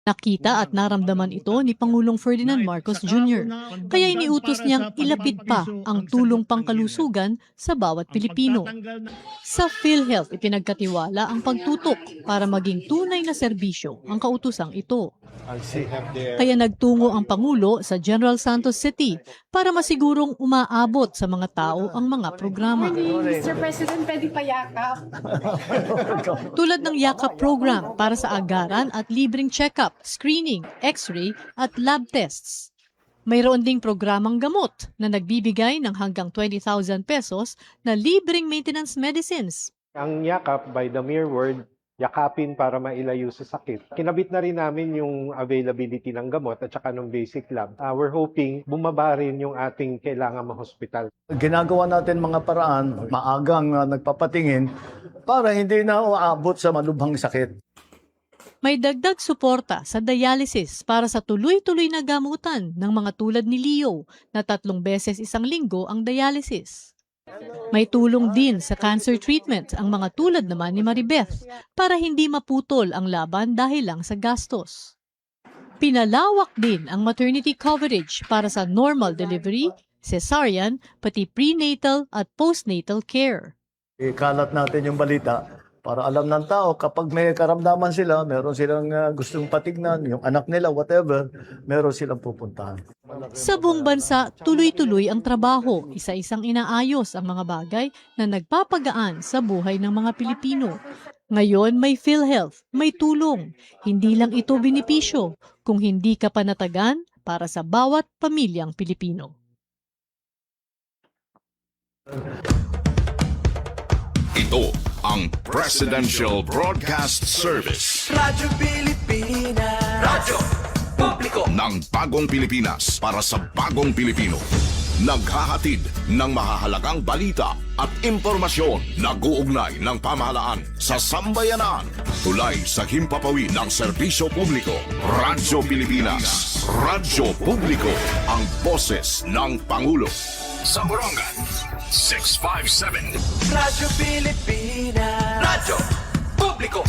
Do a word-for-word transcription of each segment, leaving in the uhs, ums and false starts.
Nakita at naramdaman ito ni Pangulong Ferdinand Marcos Junior, kaya iniutos niyang ilapit pa ang tulong pangkalusugan sa bawat Pilipino. Sa PhilHealth, ipinagkatiwala ang pagtutok para maging tunay na serbisyo ang kautosang ito. Kaya nagtungo ang Pangulo sa General Santos City para masigurong umaabot sa mga tao ang mga programa. Morning, Mister President, pwede pa yakap? Tulad ng yakap program para sa agaran at libreng check-up, screening, x-ray at lab tests. Mayroon ding programang gamot na nagbibigay ng hanggang twenty thousand pesos na libreng maintenance medicines. Ang yakap, by the mere word, yakapin para mailayo sa sakit. Kinabit na rin namin yung availability ng gamot at saka ng basic lab. Ah, we're hoping bumaba rin yung ating kailangan mahospital. Ginagawa natin mga paraan, maagang, ah, nagpapatingin para hindi na uabot sa malubhang sakit. May dagdag suporta sa dialysis para sa tuloy-tuloy na gamutan ng mga tulad ni Leo na tatlong beses isang linggo ang dialysis. May tulong din sa cancer treatment ang mga tulad naman ni Maribeth para hindi maputol ang laban dahil lang sa gastos. Pinalawak din ang maternity coverage para sa normal delivery, cesarean, pati prenatal at postnatal care. Ikalat natin yung balita para alam ng tao kapag may karamdaman sila, meron silang, ah, gustong patignan, yung anak nila, whatever, meron silang pupuntahan. Sa buong bansa, tuloy-tuloy ang trabaho, isa-isang inaayos ang mga bagay na nagpapagaan sa buhay ng mga Pilipino. Ngayon, may PhilHealth, may tulong. Hindi lang ito benepisyo, kung hindi kapanatagan para sa bawat pamilyang Pilipino. Ito ang Presidential Broadcast Service. Radyo Pilipinas. Radyo Publiko ng Bagong Pilipinas para sa Bagong Pilipino. Naghahatid ng mahahalagang balita at impormasyon, nag-uugnay ng pamahalaan sa sambayanan. Tulay sa himpapawid ng serbisyo publiko. Radyo Pilipinas. Radyo Publiko. Ang boses ng Pangulo. Sa Borongan, six five seven. Radyo Pilipinas. Radyo Publiko.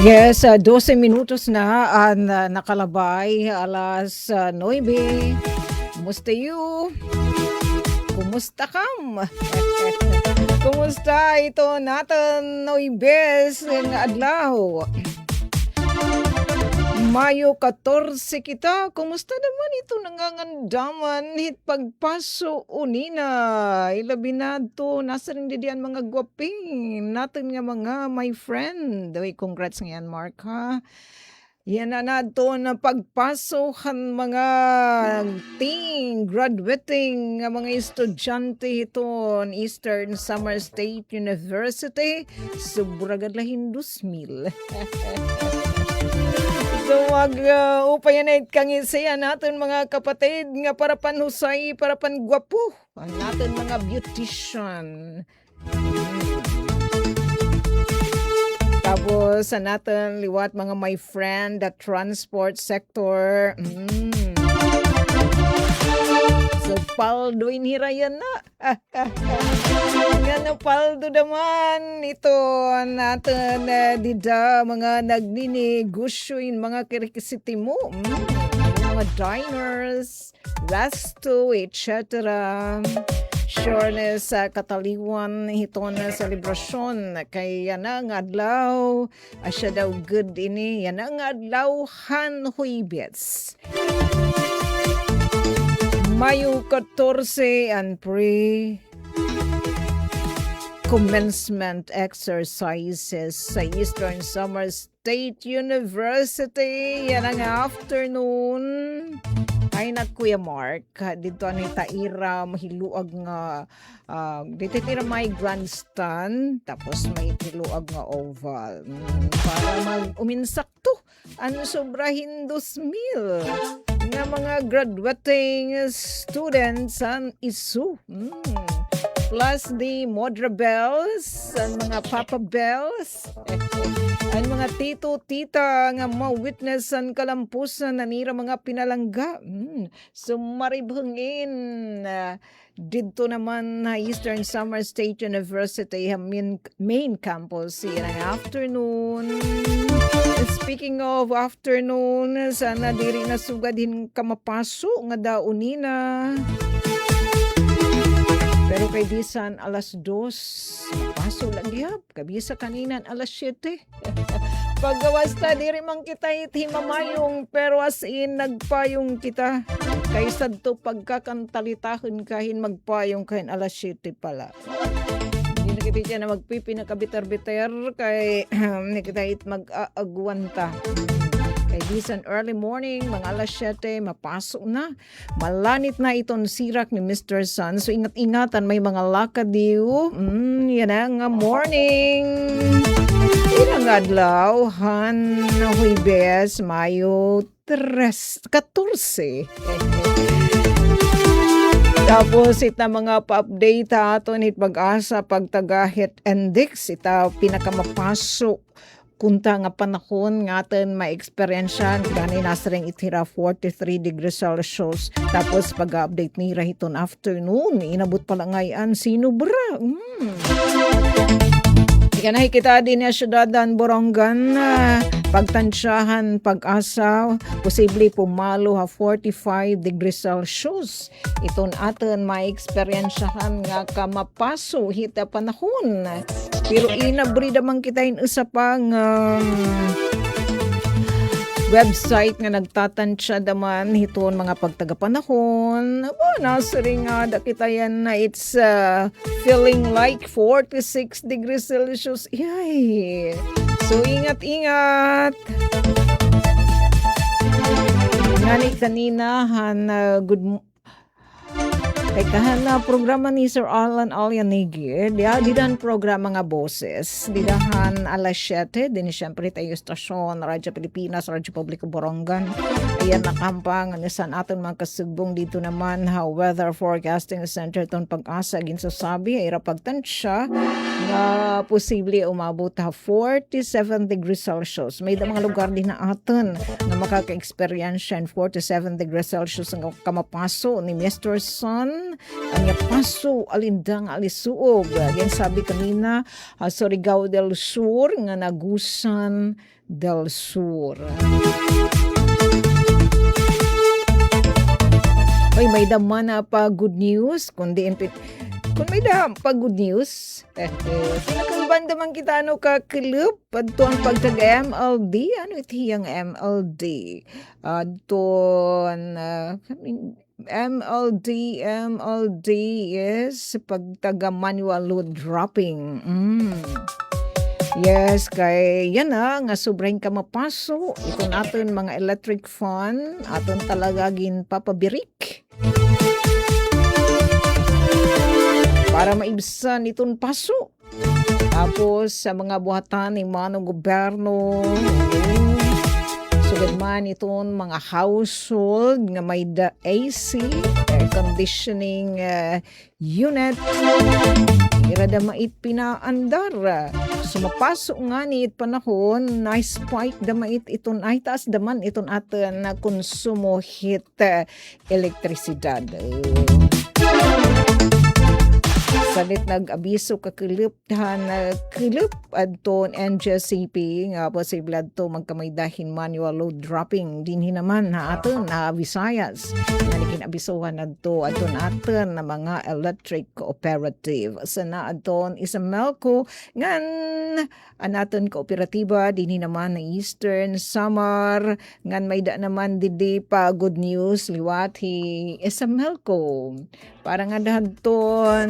Yes, ah, dose minutos na an, ah, nakalabay, alas, ah, nuebe. Kumusta you? Kumusta kam? Kumusta ito naton Nuebes nga adlaw? Mayo katorse kita. Kumusta naman ito nangangandaman hit pagpaso unina? Ilabi na adto, nasiring didi an mga gwaping naton nga mga my friend. Uy, congrats ngayan, Mark, ha? Yana na adto an pagpaso han mga teen graduating nga mga estudyante hiton Eastern Samar State University. Sobra gad la hin dos mil. So, mag, ah, upay na it kangisi an aton mga kapatid nga para panhusay, para pangwapo. An aton mga beautician. Tapos, an aton liwat mga my friend, the transport sector. Mm. So, paldo in hirayan na. Ngano paldo naman ito an aton, ah, dida, mga nagninegosyo in mga kirikisitimo, mm, mga diners, resto, et cetera. Sure na sa kataliwan hiton selebrasyon kay yana nga adlaw, asya daw gud ini, yana nga adlaw han Huwebes. Mayo katorse an pre-commencement exercises sa Eastern Samar State University. Yana nga afternoon. Ay, nag Kuya Mark, ha, didto anay ta ira mahiluag nga, ah, didto ira may grandstand, tapos may hiluag nga oval. Mm, para mag-uminsakto an sobra hin dos mil nga mga graduating students han ESU. Mm. Plus the Modra Bells, an mga Papa Bells, an mga tito, tita nga ma-witness an kalampusan han ira mga pinalangga. Mm. So, maribhengin, ah, didto naman ha Eastern Samar State University, ha main, main campus, yana nga afternoon. Speaking of afternoon, sana diri na sugad hin kamapaso nga daon nina. Pero kay bisan alas dos, mapaso la gihap. Kay bisan kanina alas siyete. Paggawas ta, diri man kita it himamayong, pero as in, nagpayong kita. Kay sadto pagkakantalitahan ka hin magpayong ka hin alas siyete pa la. Diri na kita na magpipinakabiter-biter, kay, diri kita it mag-aagwanta. Kay bisan early morning, mga alas siyete, mapaso na. Malanit na iton sirak ni Mister Sun. So, ingat-ingatan, may mga lakad iyo. Mm, yana nga morning. Yana nga adlaw, han Huwebes, Mayo tres, katorse. Tapos, ita mga pa-update ha aton hit PAGASA, pagtaga hit index, ita pinakamapaso kunta nga panahon nga aton ma-experience-an, gani nasiring it hira forty-three degrees Celsius. Tapos pag-update nira hiton afternoon, inabot pa la ngay-an sinubra. Mm. Yana kita dinhi ha syudad han Borongan, ah, pagtansya han PAGASA, posible pumalo ha forty-five degrees Celsius. Iton aton ma-experience-han nga kamapaso hita panahon. Pero inabrida man kita hin usa pa nga, um, website nga nagtatansya daman hiton mga pagtaga panahon. Aba, nasiring ngada kita yana, it's, uh, feeling like forty-six degrees Celsius. Yay! So, ingat-ingat. Ngani kanina han, uh, good mo-, Teka, han, ah, programa ni Sir Alan Alianigi, eh, di, ah, dida han programa nga Boses. Dida han alas siyete, dinhi siyempre it iyo istasyon, Radyo Pilipinas, Radyo Publiko Borongan. Ayan, nakahampang, ano, san aton mga kasugbong didto naman ha Weather Forecasting Center hiton PAGASA, ginsasabi, ha ira pagtansya nga posible umabot ha forty-seven degrees Celsius. May-ada mga lugar dinhi ha aton nga makaka-experience hin forty-seven degrees Celsius nga kamapaso ni Mister Sun. An iya paso, alindang alisuog. Ginsabi kanina, ha Surigao del Sur, ngan Agusan del Sur. Oy, may-ada man pa good news, kundi in pit-, kun may-ada pa good news, eh, eh, pinakalban daman kita, ano, kakulop, adto an pagtaga M L D, ano it hiya nga M L D? Adto an, ah, M L D, M L D is pagtaga manual load dropping. Mm. Yes, kay yana nga sobra hin kamapaso, iton aton mga electric fan, aton talaga ginpapabirik. Para maibsan iton paso. Tapos, sa mga buhatan ni Manong Gobyerno, so, Pirmahan iton mga household nga may da A C, air conditioning, ah, unit. Ira da mait pinaandar. Sumapaso ngani it panahon, na-spike da mait iton, ay, taas da man iton aton nga konsumo hit, ah, elektrisidad. Salit nag-abiso kakulop han, ah, kulop adton N G C P nga posible adto magkamay-ada hin manual load dropping dinhi naman ha aton, ha Visayas. Nga gin-abisohan adto, adton aton nga mga electric cooperative. Sana adton Isamilco ngan an aton kooperatiba dinhi naman ha Eastern Samar, ngan may-ada naman didi pa good news liwat hi Isamilco. Para ngada hadton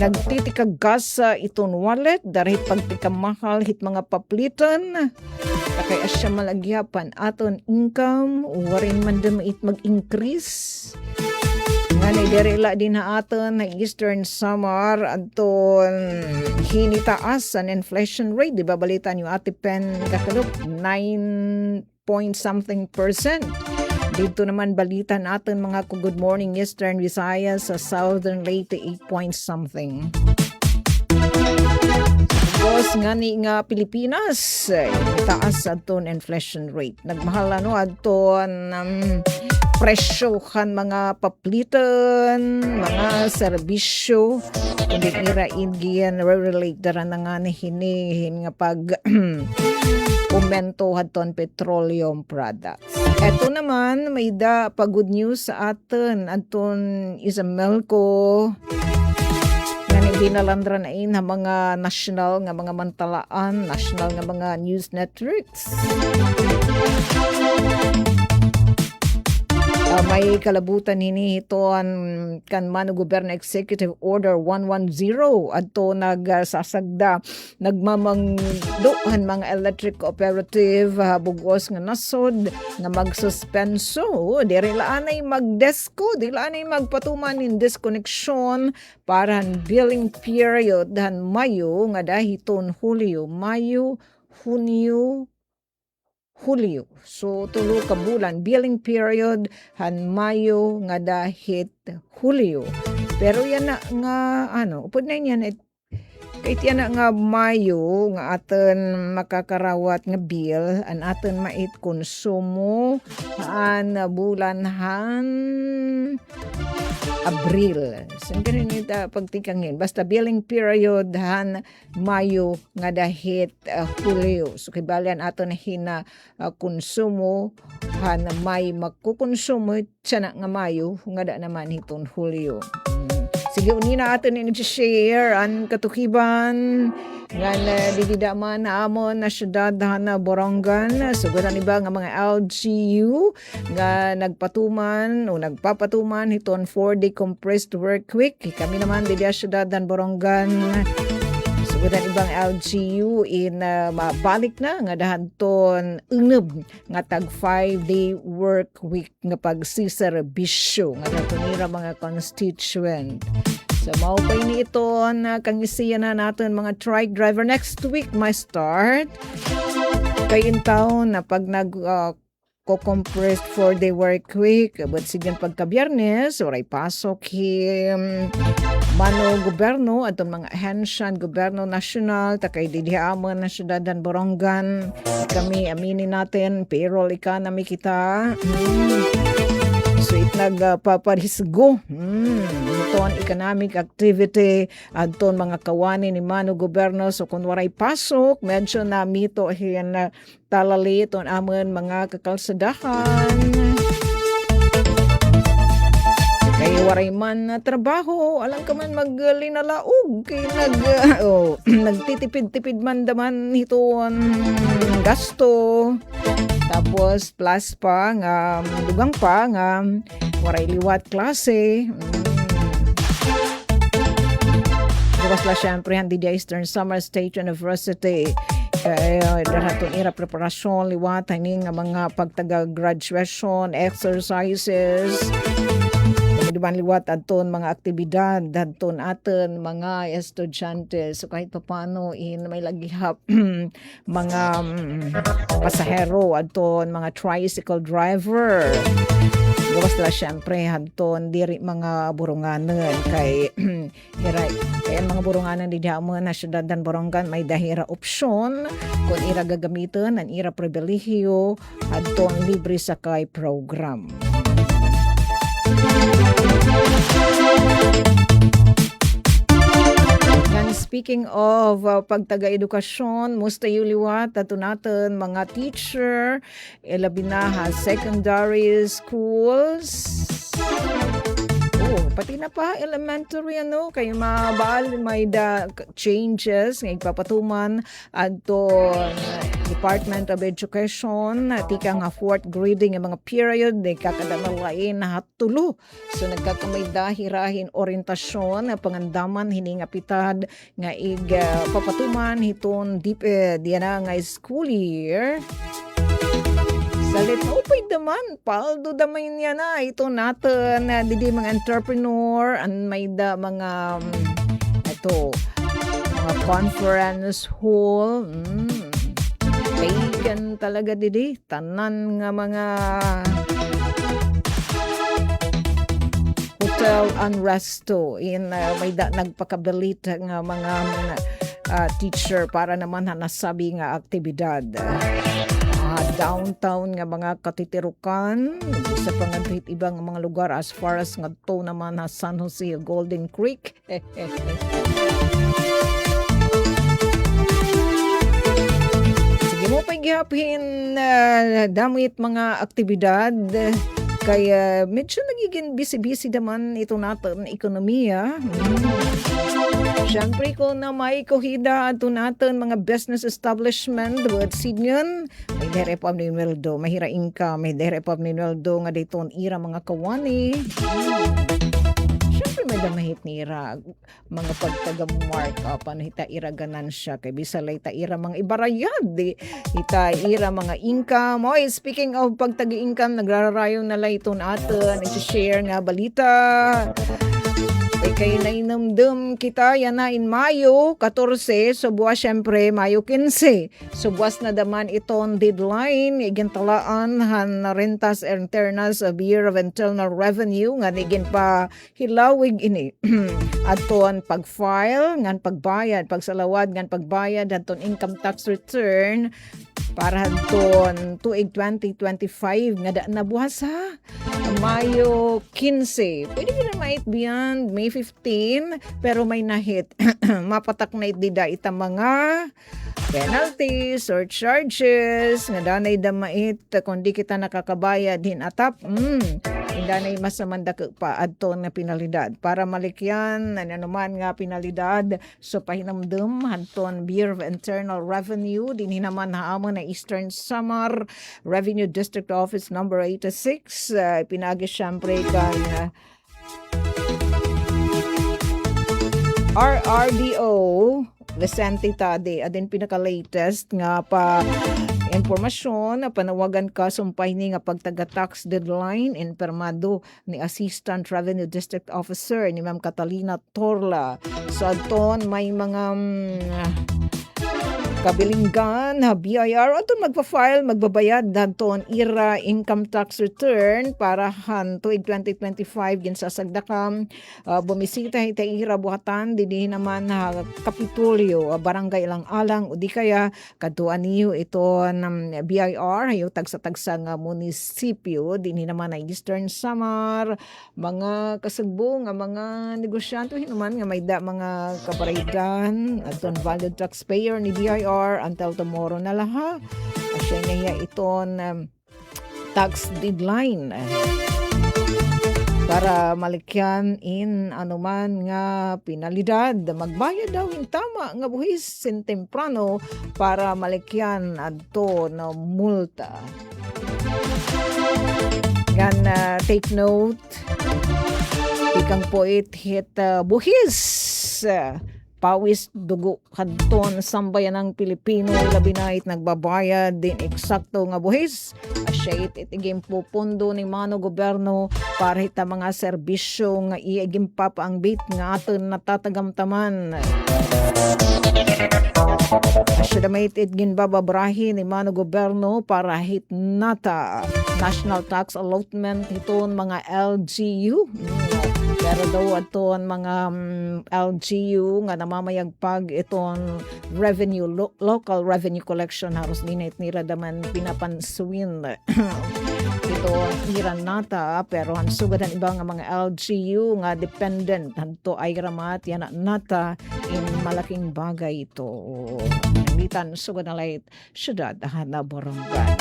nagtitikagasa iton wallet, dara hit pagtikamahal hit mga papliton. Ta kay asya man la gihap an aton income, waray man da mait mag-increase. Ngani diri la dinhi ha aton ha Eastern Samar adton hinitaas an inflation rate. Di ba balita niyo, Ate Pen, kakulop, nine point something percent. Didto naman balita naton mga ka-Good Morning Eastern Visayas, ha Southern Leyte, eight point something. Boss, ngani nga Pilipinas, eh, taas adton inflation rate. Nagmahal, ano, adton, um, presyo han mga papliton, mga serbisyo. Kundi ira gin-relate dara na ngani hini hin nga pag-umento hadton petroleum products. Eto naman, may-ada pa good news sa aton, adton Isamilco. Ngani binalandra na in ha mga national nga mga mantalaan, national nga mga news networks. Ah, may kalabutan hini hiton kan Mano Gobyerno Executive Order one one zero adto nag, ah, sasagda, nagmamando han mga electric cooperative, ah, bug-os nga nasod nga magsuspenso. Diri la anay mag-disco, diri la anay magpatuman hin disconnection para han billing period han Mayo ngada hiton Hulyo, Mayo, Hunyo, Hulyo. So, tulo ka bulan, billing period han Mayo ngada hit Hulyo. Pero yana nga, ano, upod na niyan, eh, kay yana nga Mayo nga aton makakarawat nga bill, an aton mait konsumo han bulan han Abril. So, ganun it, ah, pagtikang hin. Basta billing period han Mayo ngada hit, ah, Hulyo. So, kay bali an aton hina, ah, konsumo han may makukonsumo tiyan nga Mayo ngada naman hiton Hulyo. Mm. Sige, uni na aton ini i-share an katukiban ngan, ah, didi da man ha amon nga syudad han Borongan. Sugad han iba nga mga L G U nga nagpatuman o nagpapatuman hiton four-day compressed work week. Kami naman didi ha syudad han Borongan, sugad han iba nga L G U in, ah, mabalik na ngada hadton unub nga tag five-day work week nga pagsiserbisyo ngada hadton ira mga constituent. So, mao pa ini iton kangisinan han aton mga trike driver. Next week, may start. Kay intawon na pag nag, ah, ko-compressed four-day work week, but sige, pagka Biyernes, waray pasok hi, um, Mano Gobyerno, adton mga ahensya han Gobyerno Nasyonal, ta kay didi ha amon nga syudad han Borongan, kami, aminin natin, payroll economy kita. Mm. So, it nagpaparisgo, mm, hiton economic activity adton mga kawani ni Mano Gobyerno. So, kon waray pasok, medyo namito hin, ah, talali iton amon mga kakalsadahan. Kay waray man nga trabaho, alangan ka man maglinalaog. Kay nag-, oh, nagtitipid-tipid man da man hiton gasto. Tapos, plus pa nga, dugang pa nga, waray liwat klase. Mm. Bukas la, syempre, han didi ha Eastern Samar State University. Kay, ah, dara hadton ira preparasyon liwat hini nga mga pagtaga-graduation exercises. Di man liwat adton mga aktibidad, adton aton mga estudyante. So, kahit papaano, in may lagihap, mga, mm, pasahero, adton mga tricycle driver. Gawas la, syempre, adton diri mga burunganon kay, hira, kay an mga burunganon didi ha amon ha syudad han Borongan, may-ada hira opsyon kon ira gagamiton an ira pribilehiyo adton libre sakay program. Ngan speaking of, uh, pagtaga-edukasyon, musta iyo liwat, adton aton mga teacher, eh, labi na ha secondary schools. Oh, pati na pa elementary, ano, kay mabal, may-ada k-, changes nga igpapatuman adton Department of Education, tikang ha fourth grading nga mga period, eh, kakada na lain ha tulo. So, nagkakamay-ada hira hin orientasyon nga pangandaman hini nga pitad nga ig, ah, papatuman hiton dip-, eh, yana nga school year. Salit, upay daman, paldo daman yana, ito naton, ah, didi mga entrepreneur, an may-ada mga, um, ito, mga conference hall, mm, pagan talaga didi. Tanan nga mga hotel and resto in, ah, may-ada nagpakabilit nga mga, ah, teacher para naman ha nasabi nga aktibidad. Ah, downtown nga mga katitirukan, sa pangadto hit iba nga mga lugar as far as ngadto naman ha San Jose, Golden Creek. Sige, maupay gihap hin, ah, damo it mga aktibidad. Kay, ah, medyo nagigin busy-busy naman ito naton ekonomiya. Hmm. Siyempre, kon may kohida adto naton mga business establishment, buot sidngon, may diri pa ninuweldo, may hira income, may diri pa ninuweldo nga didto an ira mga kawani. Hmm. Siyempre, may-ada man hit nira mga pagtaga-markup, ano, hit ira ganansya, kay bisan la hit ira mga ibarayad, di, hit ira mga income. Oy, speaking of pagtaga-income, nagrarayo na la iton aton, nag-share nga balita. Kay, kay nahinumdom kita, yana in Mayo katorse, subwa, siyempre, Mayo kinse. Subwas na daman iton deadline, igintalaan han Rentas Internas of Bureau of Internal Revenue, nga iginpa hilawig ini. Adton pag-file ngan pagbayad, pagsalawad ngan pagbayad hadton income tax return para hadton tuig twenty twenty-five nga daan na buwas ha Mayo kinse. Pwede gud na ma-it beyond May fifteen, pero may na-hit. Mapatak na it dida ita mga penalties or charges, nga danay da mait, kon di kita nakakabayad hin atap, mm, danay mas mandako pa adton nga penalidad. Para malikyan an anoman nga penalidad, so pahinumdom hadton Bureau of Internal Revenue, dinhi naman ha amon ha Eastern Samar Revenue District Office number eighty-six, ah, pinaagi siyempre kan, ah, R R D O, Vicente Tade, adin pinaka-latest nga pa impormasyon, panawagan ka sumpay ni nga pagtaga-tax deadline, in pirmado ni Assistant Revenue District Officer ni Ma'am Catalina Torla. So, adton may mga, mm, kabilinggan ha B I R, adton magpa-file, magbabayad hadton ira income tax return para han tuig twenty twenty-five, ginsasagdakan, ah, bumisita hit ira buhatan dinhi naman ha Kapitolyo, ah, Barangay Alang-alang, o di kaya kadtuan niyo iton, um, B I R, ha iyo tagsa-tagsa nga munisipyo dinhi naman ha Eastern Samar, mga kasugbo nga mga negosyante, hin-o man nga may-ada mga kabaraydan, adton valued taxpayer ni B I R, until tomorrow na la ha. Asya na hiya iton, um, tax deadline. Para malikyan in anoman nga penalidad, magbayad daw hin tama nga buhis sin temprano para malikyan adton multa. Ngan, ah, take note, tikang puit hit, ah, buhis, ah, pawis dugo hadton sambayanang Pilipino, labi na it nagbabayad hin eksakto nga buhis. Asya it, it iginpupundo ni Mano Gobyerno para hit mga serbisyo nga iya iginpapaangbit nga aton natatagamtaman. Asya da may it, it ginbababrahi ni Mano Gobyerno para hit nata national tax allotment hiton mga L G U. Pero daw adton mga, mm, L G U nga namamayagpag iton revenue, lo-, local revenue collection, haros dinhi nira da man pinapansuin ito hira nata, pero han sugad han iba nga mga L G U nga dependent hadto ayra mat yana nata, in malaking bagay ito. Nanglitan sugad na la it syudad han Borongan.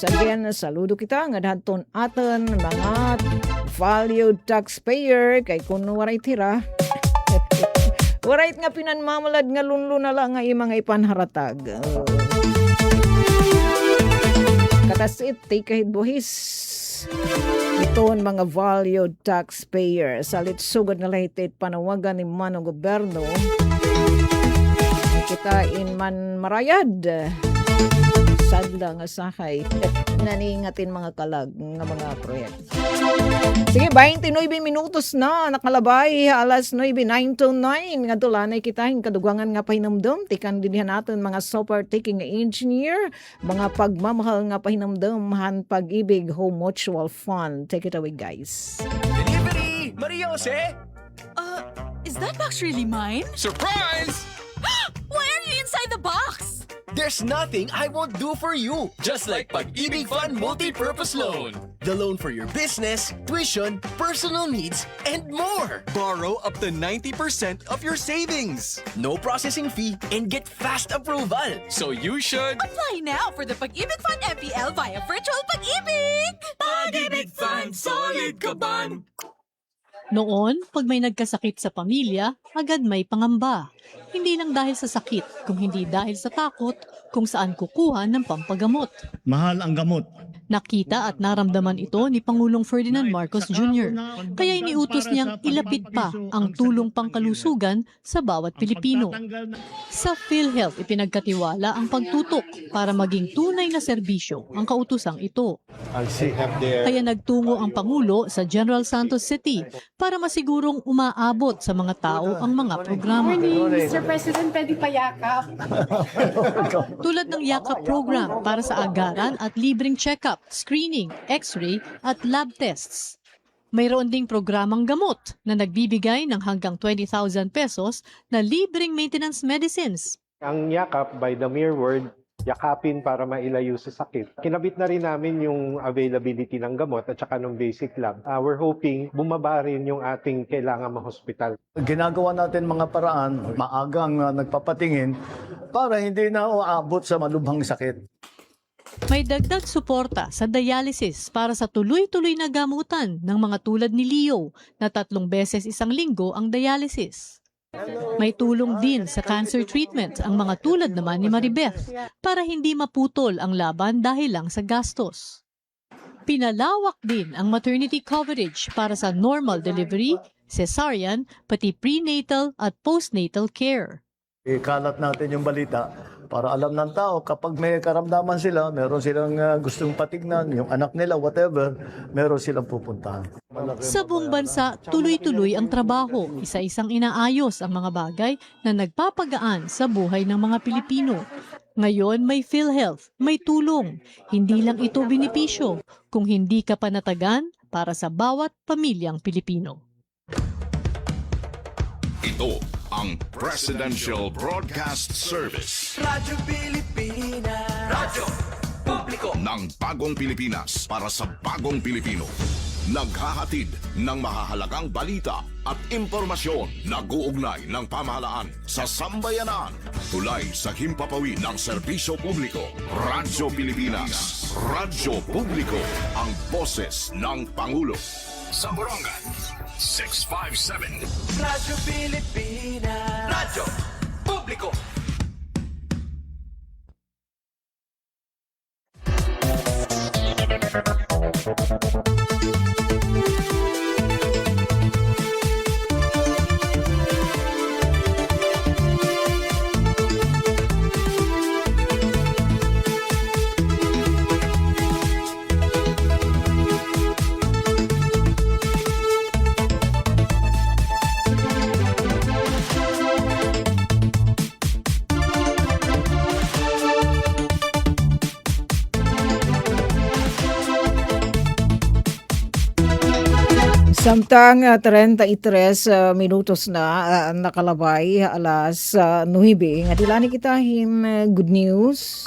So again, saludo kita nga hadton aton mga valued taxpayer, kay kun waray hira, waray nga pinanmamalad nga lunlo na la nga iya mga ipanharatag. Oh. Katas it, tikahid buhis iton mga valued taxpayer. Salit sugad na la hit it panawagan ni Mano Gobyerno. Kita in man marayad. Sadla nga sahay. Naningat in mga kalag nga mga proyekto. Sige, baynte nuebe minutos na nakalabay ha alas nuebe, nine to nine. Ngadto la anay kita hin kadugangan nga pahinumdom tikang dinhi han aton mga super taking engineer, mga pagmamahal nga pahinumdom han Pag-ibig Home Mutual Fund. Take it away, guys. Delivery! Maria Jose! Uh, is that box really mine? Surprise! Why are you inside the box? There's nothing I won't do for you. Just like Pag-ibig Fund Multi-Purpose Loan. The loan for your business, tuition, personal needs, and more. Borrow up to ninety percent of your savings. No processing fee and get fast approval. So you should apply now for the Pag-ibig Fund M P L via Virtual Pag-ibig. Pag-ibig Fund, solid kaban. Noon, pag may nagkasakit sa pamilya, agad may pangamba. Hindi lang dahil sa sakit, kung hindi dahil sa takot kung saan kukuha ng pampagamot. Mahal ang gamot. Nakita at naramdaman ito ni Pangulong Ferdinand Marcos Junior, kaya iniutos niyang ilapit pa ang tulong pangkalusugan sa bawat Pilipino. Sa PhilHealth, ipinagkatiwala ang pagtutok para maging tunay na serbisyo ang kautosang ito. Kaya nagtungo ang Pangulo sa General Santos City para masigurong umaabot sa mga tao ang mga programa. Morning, Mister President, pwede payakap? Tulad ng yakap program para sa agaran at libreng check-up, screening, x-ray, at lab tests. Mayroon ding programang gamot na nagbibigay ng hanggang twenty thousand pesos na libreng maintenance medicines. Ang yakap, by the mere word, yakapin para mailayo sa sakit. Kinabit na rin namin yung availability ng gamot at saka ng basic lab. Ah, we're hoping bumaba rin yung ating kailangan mahospital. Ginagawa natin mga paraan, maagang, ah, nagpapatingin para hindi na uabot sa malubhang sakit. May dagdag suporta sa dialysis para sa tuloy-tuloy na gamutan ng mga tulad ni Leo na tatlong beses isang linggo ang dialysis. May tulong din sa cancer treatment ang mga tulad naman ni Maribeth para hindi maputol ang laban dahil lang sa gastos. Pinalawak din ang maternity coverage para sa normal delivery, cesarean, pati prenatal at postnatal care. Ikalat natin yung balita para alam ng tao kapag may karamdaman sila, meron silang, ah, gustong patignan, yung anak nila, whatever, meron silang pupuntahan. Sa buong bansa, tuloy-tuloy ang trabaho. Isa-isang inaayos ang mga bagay na nagpapagaan sa buhay ng mga Pilipino. Ngayon, may PhilHealth, may tulong. Hindi lang ito benepisyo, kung hindi kapanatagan para sa bawat pamilyang Pilipino. Ito ang Presidential Broadcast Service. Radyo Pilipinas. Radyo Publiko ng Bagong Pilipinas para sa Bagong Pilipino. Naghahatid ng mahahalagang balita at impormasyon. Nag-uugnay ng pamahalaan sa sambayanan. Tulay sa himpapawid ng serbisyo publiko. Radyo Pilipinas. Radyo Publiko. Ang boses ng Pangulo. Sa Borongan, six five seven. Radyo Pilipinas. Radyo Publiko. Samtang, ah, treinta y tres, ah, minutos na, ah, nakalabay, alas, ah, nuebe. Nga dila ni kita hin, ah, good news.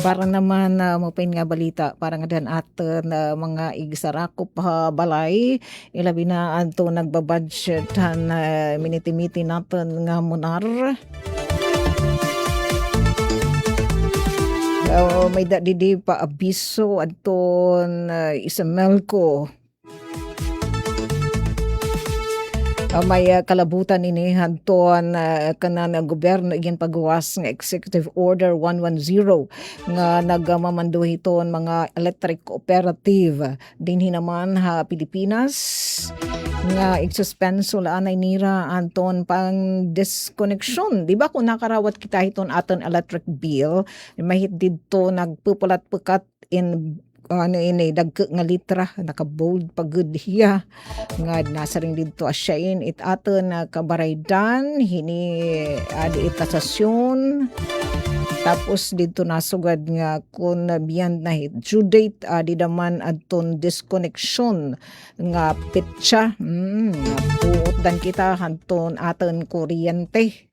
Para naman, ah, maupay nga balita. Para ngada han aton, ah, mga igsarakop ha balay. Ilabi na adto nagbabudget han, ah, miniti-miti naton nga MONAR. Ah, may-ada didi paabiso adton, ah, Isemelco. Ah, may, ah, kalabutan ini hadton, ah, kanan gobyerno iginpagawas nga Executive Order one one zero nga nagmamando hiton mga electric cooperative dinhi naman ha Pilipinas nga igsuspenso la anay nira adton pangdiskoneksyon. Di ba, kon nakarawat kita hiton aton electric bill, mahit didto nagpupulat-pukat in, ano ini, dagko nga litra, naka-bold pa gud hiya. Nga nasiring didto, asya ini it aton nga kabaraydan, hini, ah, adi it tasasyon. Tapos didto nasugad nga kon beyond na hit due date, ah, dida man adton diskoneksyon nga petsa. Hmm, puutdan kita hadton aton kuryente.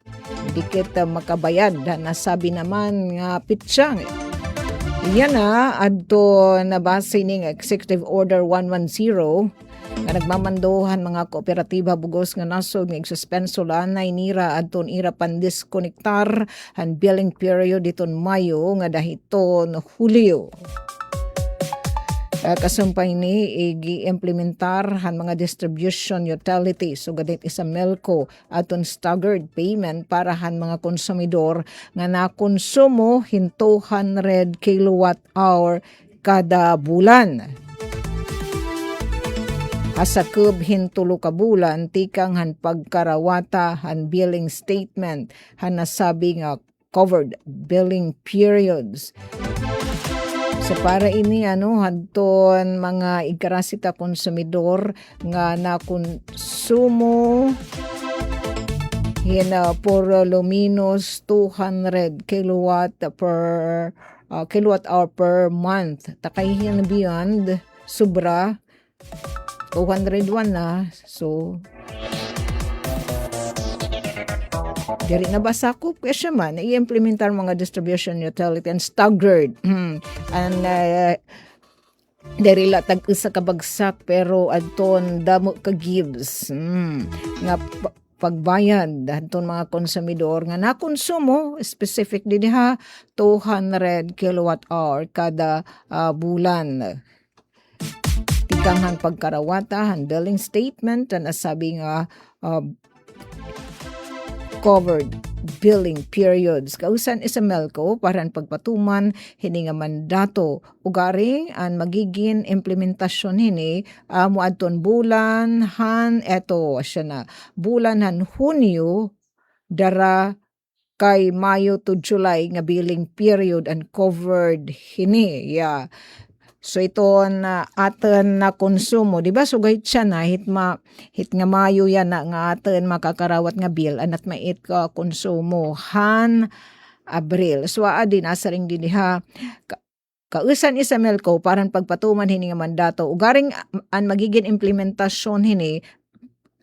Dikit, ah, makabayad, ah, nasabi naman nga petsa. Yana, adto nabase ning Executive Order one one zero nga nagmamando han mga kooperatiba bug-os nga nasod nga igsuspenso la anay nira adton ira pandiskonektar han billing period hiton Mayo ngada hiton Hulyo. Ah, kasumpay ini, ig-iimplementar han mga distribution utility, sugad hit Isemelco, adton staggered payment para han mga konsumidor nga nakonsumo hin two hundred kilowatt hour kada bulan. Ha sakob hin tulo ka bulan tikang han pagkarawata han billing statement han nasabi nga covered billing periods. So, para ini, ano, hadton mga igkarasita konsumidor nga nakonsumo hin, ah, por lo menos two hundred kilowatt per, ah, kilowatt hour per month. Ta kay hin beyond, sobra, two hundred one na. So, diri na ba sakop? Kay siya man, i-implementar mga distribution utility and staggered. Hmm. And, uh, diri la tag-usa ka bagsak, pero adton damo ka gives. Hmm. Nga pa-, pagbayad hadton mga konsumidor nga nakonsumo, specific didi ha, two hundred kilowatt hour kada, ah, bulan. Tikang han pagkarawata han billing statement han nasabi nga, ah, covered billing periods. Kausan Isemelco para han pagpatuman hini nga mandato. Ugaring an magigin implementasyon hini, ah, moadton bulan han, eto, asya na, bulan han Hunyo, dara kay Mayo to July nga billing period an covered hini. Yeah. So, iton, ah, aton nakonsumo, di ba, sugad siya na, hit ma-, hit nga Mayo yana nga aton makakarawat nga bill, an at mait ka konsumo han Abril. So, adi, nasiring didi ha, ka-, kausan Isemelco para han pagpatuman hini nga mandato. Ugaring, ah, an magigin implementasyon hini,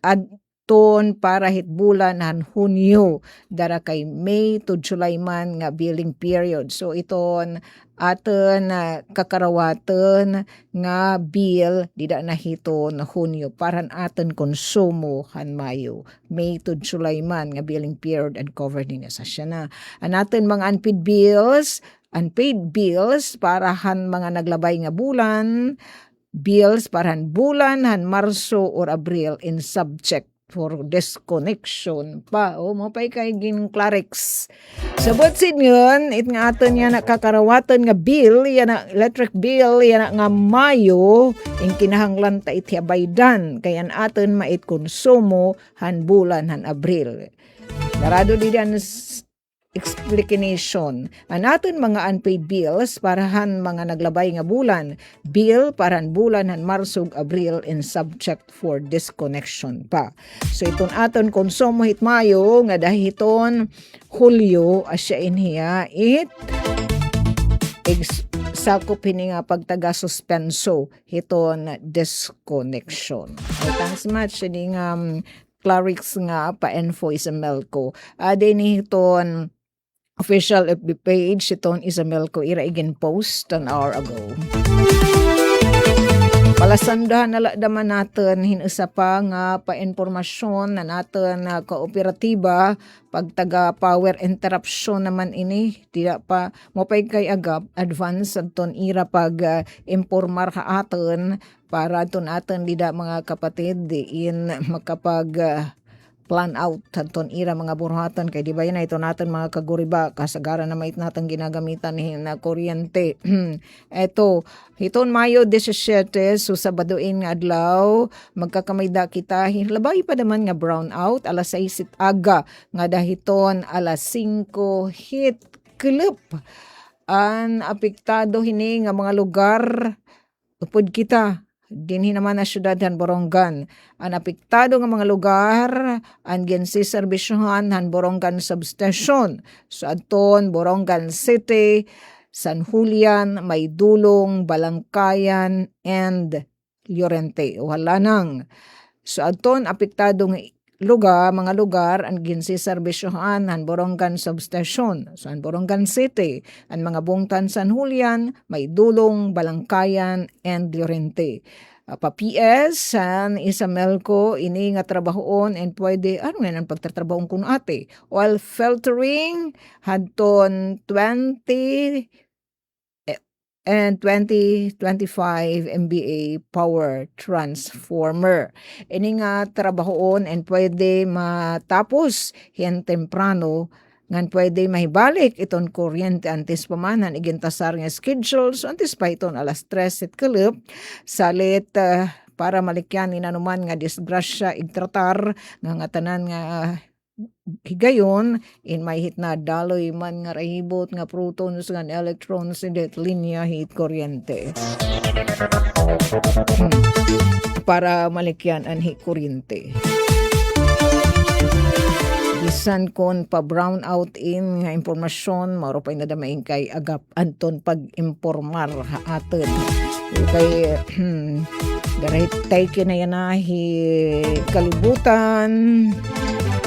ad-, ton para hit bulan han Hunyo, dara kay May to July man nga billing period. So, iton aton, ah, kakarawaton nga bill, dida na hiton Hunyo, para han aton konsumo han Mayo. May to July man nga billing period an covered hini, asya na. An aton mga unpaid bills, unpaid bills para han mga naglabay nga bulan, bills para han bulan han Marso or Abril in subject for disconnection pa. O, mao pa kay gin-clarify. Sa buot sidngon, it nga aton yana kakarawaton nga bill, yana electric bill, yana nga Mayo, in kinahanglan ta it hiya baydan, kay an aton mait konsumo han bulan han Abril. Narado didi an s-, explanation. An aton mga unpaid bills para han mga naglabay nga bulan, bill para han bulan han Marso ug Abril in subject for disconnection pa. So, iton aton konsumo hit Mayo ngada hiton Hulyo, asya in hiya it ex-, sakop hini nga pagtaga-suspenso hiton disconnection. Okay, thanks much hini nga, um, Clarix nga pa-info, Izamelco. Ah, dinhi hiton official F B page hiton Izamelco, ira igin-post an hour ago. Palasandahan na la daman naton hin usa pa nga pa-impormasyon han aton, ah, kooperatiba, pagtaga power interruption naman ini, dida pa, maupay kay agap, advance adton ira pag, ah, impormar ha aton, para adton aton dida mga kapatid, diin makapag, ah, plan out hadton ira mga buruhaton, kay di ba yana iton aton mga kaguriba, kasagaran naman it naton ginagamitan hin, ah, kuryente. Eto, hiton Mayo disisiete, so Sabado ini nga adlaw, magkakamay-ada kita hin labay pa daman nga brownout, alas sais hit aga, ngada hiton alas singko hit kulop. An apektado hini nga mga lugar, upod kita, dinhi naman ha syudad han Borongan. An apektado nga mga lugar, an ginseserbisyohan han Borongan Substation. So, adton Borongan City, San Julian, Maydolong, Balangkayan, and Llorente. O, hala nang. So, adton apektado nga lugar, mga lugar, an ginseserbisyohan han Borongan Substation. So, an Borongan City, an mga bungtan San Julian, Maydolong, Balangkayan, and Llorente. Ah, pa-P S, han Izamelco, ini nga trabahoon, and pwede, ano nga an pagtatrabahoon kuno ate? Oil filtering, hadton twenty, eh, and twenty twenty-five M V A power transformer. Ini nga trabahoon and pwede matapos hin temprano, ngan pwede mahibalik iton kuryente antes pa man han igintasar nga schedule, so antes pa hiton alas tres hit kulop, salit, ah, para malikyan in anuman nga disgrasya, igtratar nga ngatanan nga, ah, higayon, in may hit nadaloy man nga rayibot nga protons ngan electrons in det linya hit kuryente. Hmm. Para malikyan an hit kuryente. Bisan kon pa-brownout in nga impormasyon, maupay na daman kay agap adton pag-impormar ha aton. Kay, dara hit tayki na yana hi kalibutan,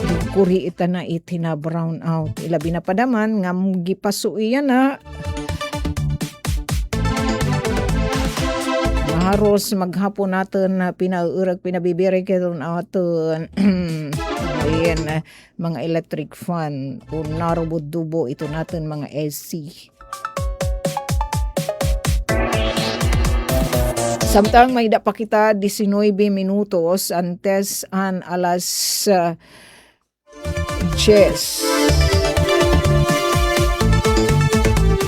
gigkuri ita na it hina-brownout. Ilabi na pa daman nga gipaso yana. Maharos maghapon naton na pinaurag, pinabibirik iton aton. Ayan, mga electric fan, o narubo-dubo iton aton mga A C. Samtang may-ada pa kita diecinuebe minutos antes an alas, ah, diyes.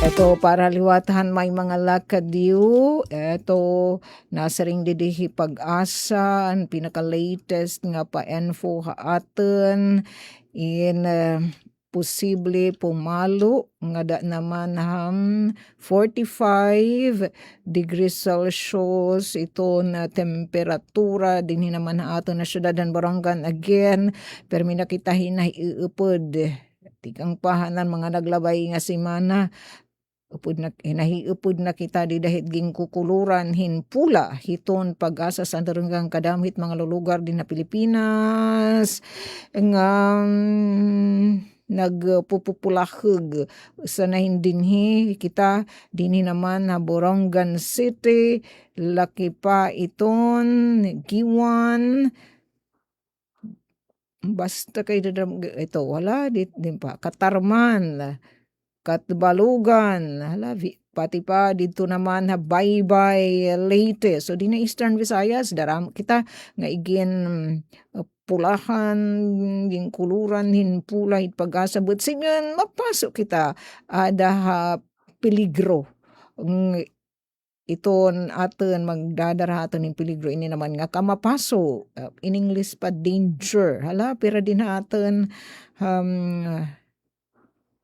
Eto, para liwat han may mga lakadyo. Eto, nasiring didi hi PAGASA, an pinaka-latest nga pa-info ha aton. In, ah, posible pumalo ngada naman han forty-five degrees Celsius iton temperatura dinhi naman ha aton nga syudad han Borongan. Again, pirmi na kita hinahiupod. Tikang pa han mga naglabay nga semana, upod na, hinahiupod na kita dida hit ginkukuluran hin pula hiton PAGASA, san diri nga kadamo hit mga lulugar dinhi ha Pilipinas nga, mm, nagpupupulahog. Usa na hin dinhi kita, dinhi naman ha Borongan City, laki pa iton Guiuan, basta kay dadam-, ito, wala, di, di pa, Catarman, Catbalogan, hala, vi-, pati pa didto naman ha Baybay, Leyte. So, dinhi ha Eastern Visayas, dara kita nga igin, uh, pulahan, ginkuluran hin pula hit PAGASA, but siring mapaso kita, ada ha peligro. Ng-, iton aton magdadara ha aton hin peligro, ini naman nga kamapaso, uh, in English pa, danger. Hala, pira dinhi ha aton, um,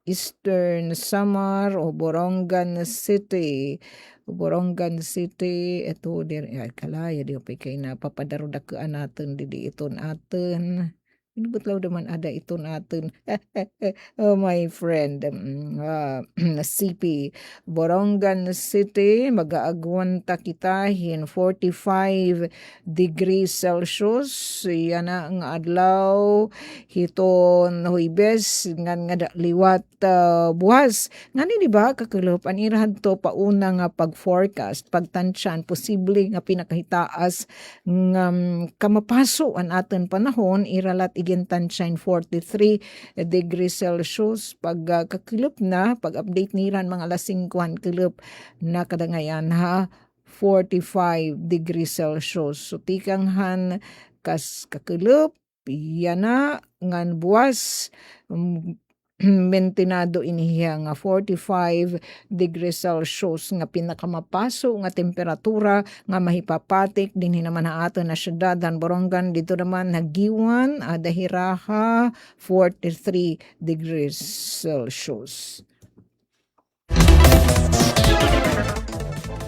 Eastern Samar o Borongan City. O Borongan City, ito, dir-, ay, kalaya, di pa kay napapadaro-dakuan naton didi iton aton Butlaw naman ada iton aton. Oh, my friend. Mm, ah, C P. Borongan City, mag-aagwanta kita hin forty-five degrees Celsius. Yana nga adlaw, hiton Huwebes, ngan ngada liwat, ah, buwas. Ngani, di ba, kakulop, an ira hadto pauna nga pag-forecast, pagtansyan, posible nga pinakahitaas nga, mm, kamapaso an aton panahon, ira la it igintansya hin forty-three degrees Celsius. Pag, ah, kakulop na, pag-update nira han mga alas singko han kulop, nakadangayan ha forty-five degrees Celsius. So, tikang han kas-, kakulop, yana ngan buwas, mm, mentenado ini hiya nga forty-five degrees Celsius nga pinakamapaso nga temperatura nga mahipapatik dinhi naman ha aton nga syudad han Borongan. Didto naman ha Guiuan, ada hira ha forty-three degrees Celsius.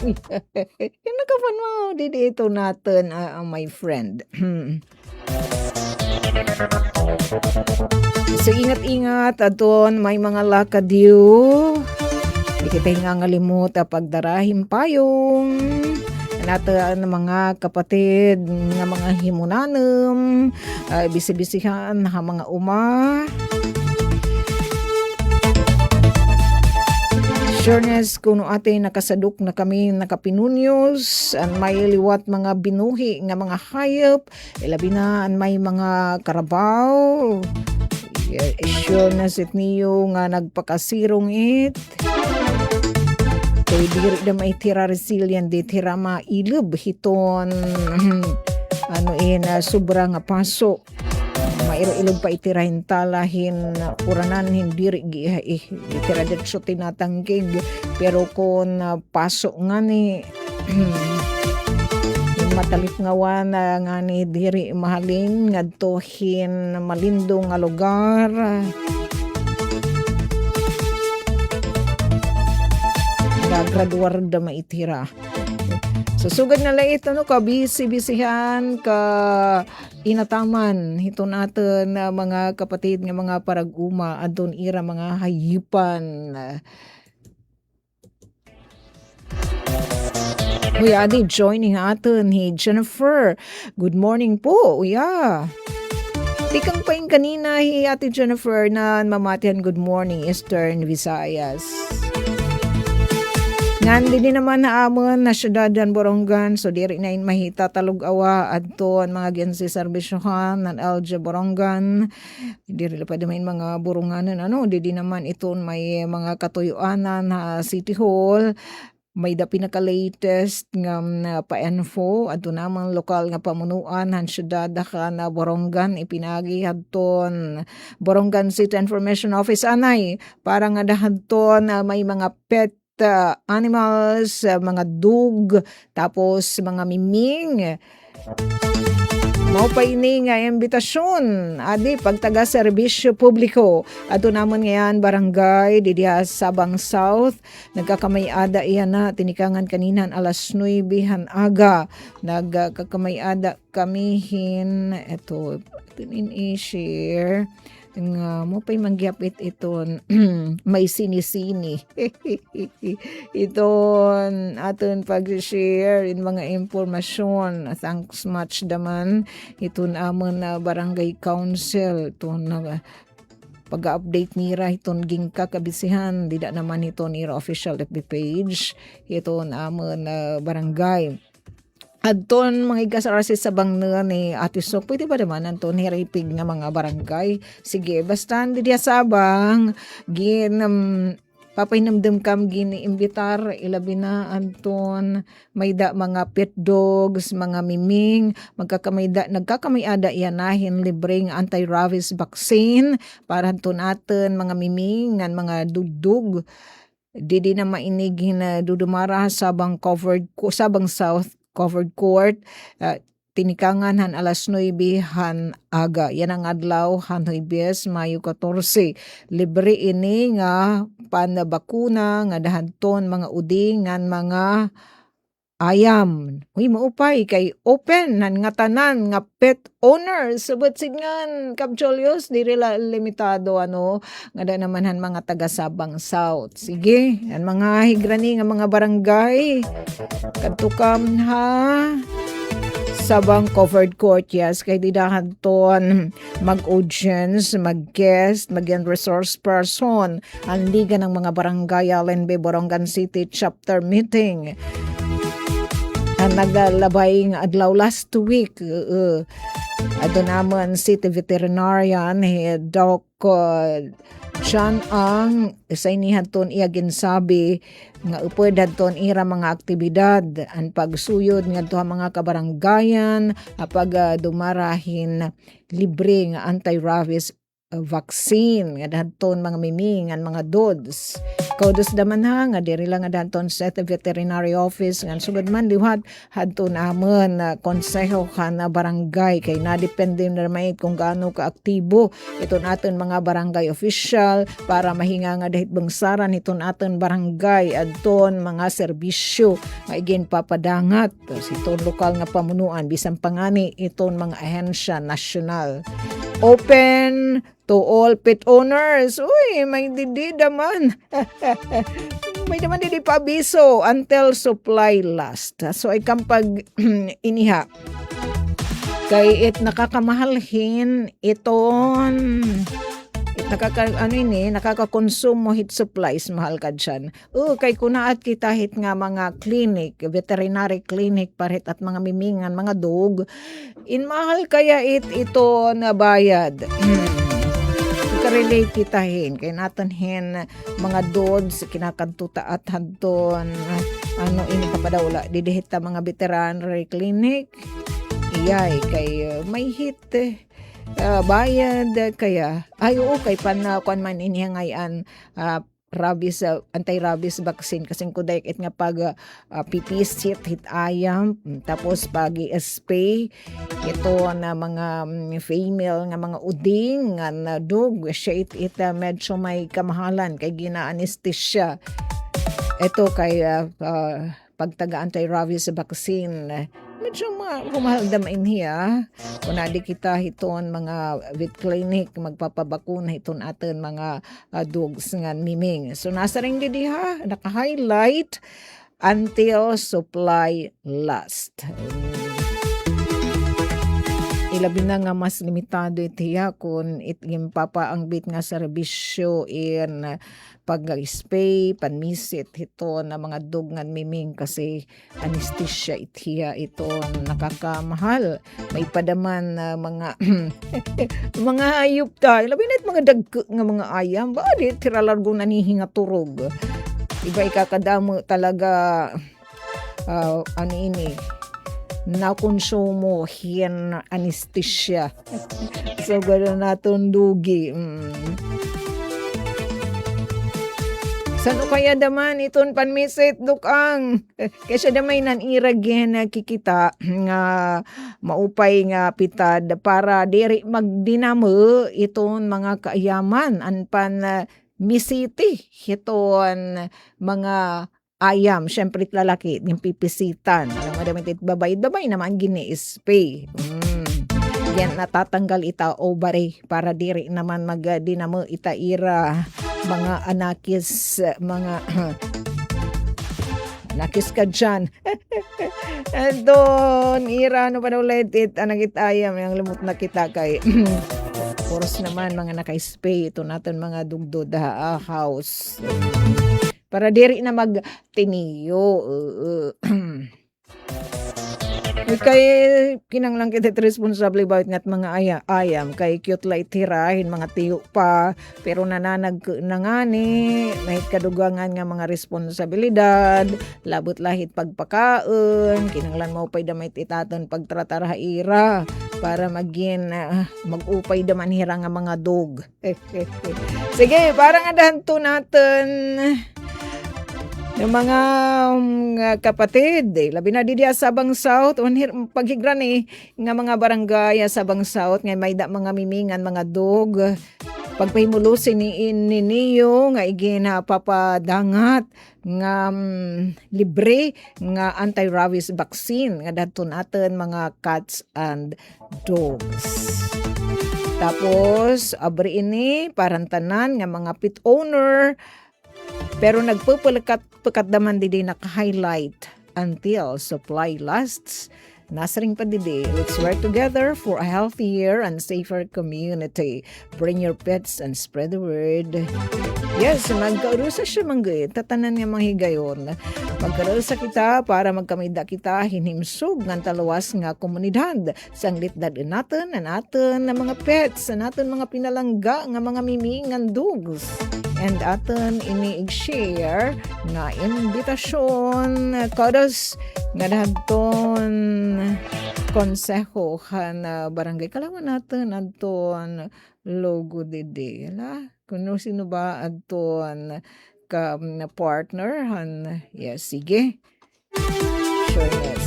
Uy, nakapanwa, didi ito naton, ah, ah, my friend. So, ingat-ingat, adton may mga lakad yo. Di kita hingangalimot, ah, pagdara hin payong. An aton mga kapatid nga mga himunanum, ah, bisi-bisihan ha mga uma. Sureness, kuno ati nakasadok na kami, nakapinunyos, an may liwat mga binuhi nga mga hayop, ilabi na an may mga karabaw. Yeah, sureness it niyo nga nagpakasirong it. Kay diri da maitira resilient, di tira mailob hiton, ano in, ah, sobra nga paso. Mailob-ilob pa itira hin tala hin uranan hin diri giiha, eh, itira diretso tinatanggig. Pero kon, ah, paso ngani, hin matalipngawan, ah, ngani diri mahalin ngadto hin malindo nga lugar. Gagraduar da maitira. So, sugad na la ito, no, kabisi-bisihan, kainataman hiton aton, ah, mga kapatid nga mga parag-uma, adton ira mga hayupan. Uy, adi, joining ha aton hi Jennifer. Good morning po, uya. Tikang pa in kanina hi Ate Jennifer na mamatian, good morning, Eastern Visayas. Ngan didi naman ha amon nga syudad han Borongan, so diri na in mahitatalog-awa adto an mga ginsiserbisyohan han L G Borongan. Diri la pa dida may mga Boronganon, ano, didi naman iton may mga katuyoanan ha City Hall. May da pinaka-latest nga, mm, pa-info adto namon lokal nga pamunuan han syudad kan Borongan, ipinagi hadton Borongan City Information Office anay para ngada hadton may mga pet, ah, animals, ah, mga dog, tapos mga miming. Mao pa ini nga imbitasyon, adi, pagtaga serbisyo publiko. Adto namon ngay-an barangay didi ha Sabang South, nagkakamay-ada yana, tinikangan kanina han alas nuebe han aga. Nagkakamay-ada kami hin, eto, aton ini i-share. Nga, mao pa in manggihapit iton may sini-sini. Iton aton pag-share in mga impormasyon. Thanks much da man hiton amon nga barangay council. Iton, ah, pag-update nira hiton ginkakabisihan. Dida naman hiton ira official F B page. Hiton amon nga barangay. Adton mga igkasarasi Sabang na ni Ate Sok. Pwede ba naman adton hiripig nga mga barangay? Sige, basta didi ha Sabang, gin-, um, papahinumdom kam gin-iimbitar, ilabi na adton may da mga pet dogs, mga miming, magkakamay-da, nagkakamay-ada yana hin libre nga anti-rabies vaccine para adton aton mga miming ngan mga dugdog. Didi na mainig hin, ah, dudumara ha Sabang covered co-, Sabang South covered court, ah, tinikangan han alas nuebe han aga. Yana nga adlaw han Huwebes, Mayo katorse. Libre ini nga panbakuna ngada hadton mga udi ngan mga ayam. Uy, maupay kay open han ngatanan nga pet owners. Subot sidngan, Kab Cholios, diri la limitado, ano, ngada naman han mga taga Sabang South. Sige, an mga higrani nga mga barangay, kadto kam ha Sabang Covered Court, yes, kay dida hadton mag-audience, mag-guest, magin resource person an Liga ng mga Barangay L N B Borongan City Chapter Meeting. An naglabay nga adlaw last week, uh, adto naman city veterinarian, hi Doc, uh, Chan Ang, usa ini hadton iya ginsabi nga upod hadton ira mga aktibidad an pagsuyod ngadto ha mga kabarangayan ha pag, ah, dumara hin libre nga anti-rabies, ah, vaccine ngada hadton mga miming ngan mga dods. Kudos da man ha, nga diri la ngada hadton sa veterinary office ngan sugad man liwat hadton amon, ah, konseho kan barangay, kay nadepende na man it kon gaano kaaktibo iton aton mga barangay official para mahingangad hit bangsaran hiton aton barangay adton mga serbisyo nga iginpapadangat hiton lokal nga pamunuan, bisan pa ngani iton mga ahensya nasyonal. Open to all pet owners. Uy, may didi da man. May da man didi paabiso, until supply last. So, ay kampag iniha. Kay it nakakamahal hin iton, it nakaka-, ano ini, nakakakonsumo hit supplies, mahal ka dyan. O, kay kunaat kita hit nga mga clinic, veterinary clinic, para hit at mga miming ngan mga dog. In mahal kaya it, ito na bayad. Ka-relate kita hin, kay naton hin mga dods, kinakadto ta at hadton, ano, ini papadawla, didi hit ta mga veterinary clinic. Iyay, kay, uh, may hit, eh, ah, bayad, kaya, ay, oo, kay pan, ah, kuan man ini ngay-an, ah, rabies, ah, anti-rabies vaccine. Kasi ko dayek it nga pag, ah, pipisit hit ayam, mm, tapos pag-i-spay, ito na mga, mm, female nga mga uding nga nadog, siya it, it, ah, medyo may kamahalan kay gina-anesthesia. Ito kay, ah, ah, pagtaga anti-rabies vaccine. Medyo ma-, humahal da man hiya. Kun adi kita hiton mga vet clinic, magpapabakuna hiton aton mga, ah, dogs ngan miming. So, nasiring didi ha, naka-highlight, until supply last. Ilabi na nga mas limitado it hiya kun it ginpapaangbit nga serbisyo in pag-spay, panmisit, hiton mga dog ngan miming kasi anesthesia it hiya, ito nakakamahal. May pa da man, ah, mga, mga hayop ta. Labi na it mga dagko nga mga ayam. Ba, di, hira largo na nihingaturog. Iba ikakadamo talaga, ah, ano ini, nakonsumo hin anesthesia. So, gano'n naton dugi. Mm. San-o kaya da man iton panmisit, Dok Ang? Kay siya da may nan ira gin, ah, kikita nga maupay nga pitad para diri magdinamo iton mga kaayaman. An pan, ah, misiti hiton mga ayam, siyempre, it lalaki, ginpipisitan. Alam mo, damit it babae, it babae naman gini-spay. Mm. Yan, natatanggal ita ovary para diri naman magdinamo ita ira mga anakis, mga anakis ka dyan. Andon, ira, ano pa daw ulit, it, anak it ayam, yang limot na kita kay, puros naman, mga naka-spay, ito natin, mga dugdod, ha, ah, house. Para diri na magtiniyo. Oo. Kay kinahanglan kita responsable about ngat mga aya-, ayam. Kay cute la it hira hin mga tiyo pa. Pero nananag na ngani, may kadugangan nga mga responsibilidad, labot la hit pagpakaon, kinahanglan maupay da man it aton pagtratar ha ira para magin, ah, mag-upay da man hira nga mga dog. Sige, para ngada hadton aton nga mga, um, nga kapatid, eh, labi na didi ha Sabang South, unhir-, paghigra ni nga mga barangay ha Sabang South, nga may da mga miming ngan mga dog, pagpahimulosi ni, ni niyo nga igin, ah, papadangat nga, mm, libre nga anti-rabies vaccine nga dadton aton mga cats and dogs. Tapos, abri ini para tanan nga mga pet owner, pero nagpupulkat-pukat daman didi naka-highlight, "Until supply lasts." Nasiring pa didi, "Let's work together for a healthier and safer community. Bring your pets and spread the word." Yes, magkaurusa siya man gud, tatanan nga mga higayon. Magkaurusa kita para magkamay-ada kita hin himsog ngan taluwas nga komunidad. Sanglit dad-on naton an aton nga mga pets, an aton mga pinalangga nga mga miming ngan dogs. And aton ini ig-share nga imbitasyon, kudos, nga dadton konseho han, ah, barangay. Kalawan naton adton logo didi, la? Kuno sino ba adton ka, mm, partner han, yes, sige. Sure, yes.